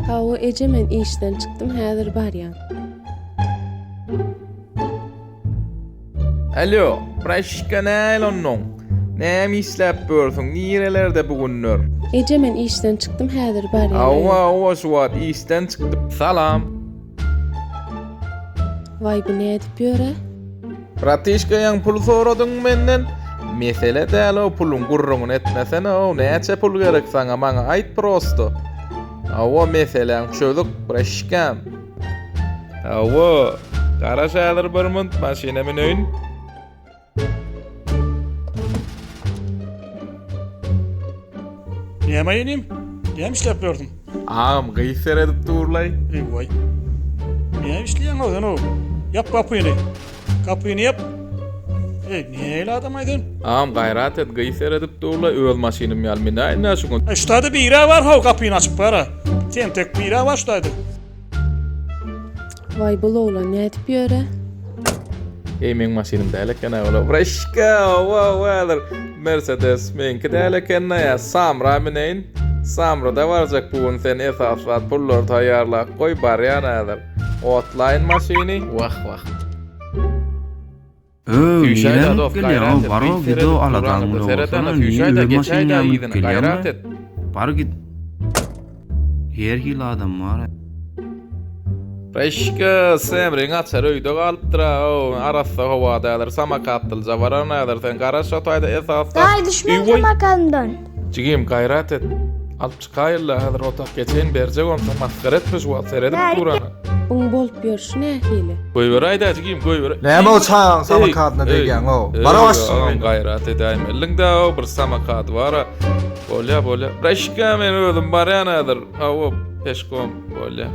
Hawa eje men işden çykdym häzir barýan. Alo, braşka näl onnoň? Näme işläp ýörsüň, nirelerde bu günler? Eje men işden çykdym häzir barýan. Hawa, hawa şu wagt işden çykdym. Salam. Waý bu nädip ýör-ä? Bratişka ýaňy pul soradyň menden? Mesele däl-ow puluň gürrüňini etmesene-ow näçe pul gerek saňa maňa aýt prosto. Hawa meseläň çözük braşkam. Hawa garaş häzir bir munt maşyna müneýin. Näme inim? Näme işläp ýörsüň? Agam gyz seredip durlaý. Eý waý. Näme işleýäň o sen o? Ýap gapyny. Gapyny ýap. Eý, nähili adam-aý sen? Agam gaýrat et gyz seredip durlaý öz maşynym ýaly minäýin-dä şu gün. Eý şu taýda biri bar how gapyny açyp bar-a. Tentek biri bar şu taýda. Waý bul oglan nädip ýöre? Eý meň maşynym däl eken-ä ol. Wreşka, wow, häzir Mercedes meňki däl eken-dä ýa Samra mineýin. Samrada barjak bu gün sen esasy zat pullary taýýarlap goý barýan häzir. Otlaýyn maşyny. Wah wah. Öö Süýşäýdä nirä münüp dost gelýäň gaýrat ow et. bar Gyz ow seredip gido dur aladaň aňyrda uly seret bolsana ana niye süýşäýdä öz geçäýdä maşynyňa münüp yzyna gelýäňmi gaýrat et. bar git her hili adam bar. Reşka Semriň açary öýde galypdyr-a ow arassa howada häzir samokatlyja baran häzir sen garaş şo taýda esasda Daýy düşmäň Eý, woý. samakadymdan. Jigim gaýrat et alyp çykaýylla häzir otag geçeýin berjek onsoň masgara etme şu wagt seredip Bärik dur ana. Buň bolup ýörşi nähili? Goýberäýdä jigim goýber. Näme o çagaň samokadyna degýäň o? Bara başyň Agam gaýrat edäýmeliň-dä o bir samokady bar-a. Bolýa bolýa. Reşka men özüm barýan häzir. Hawa peşkom bolýa.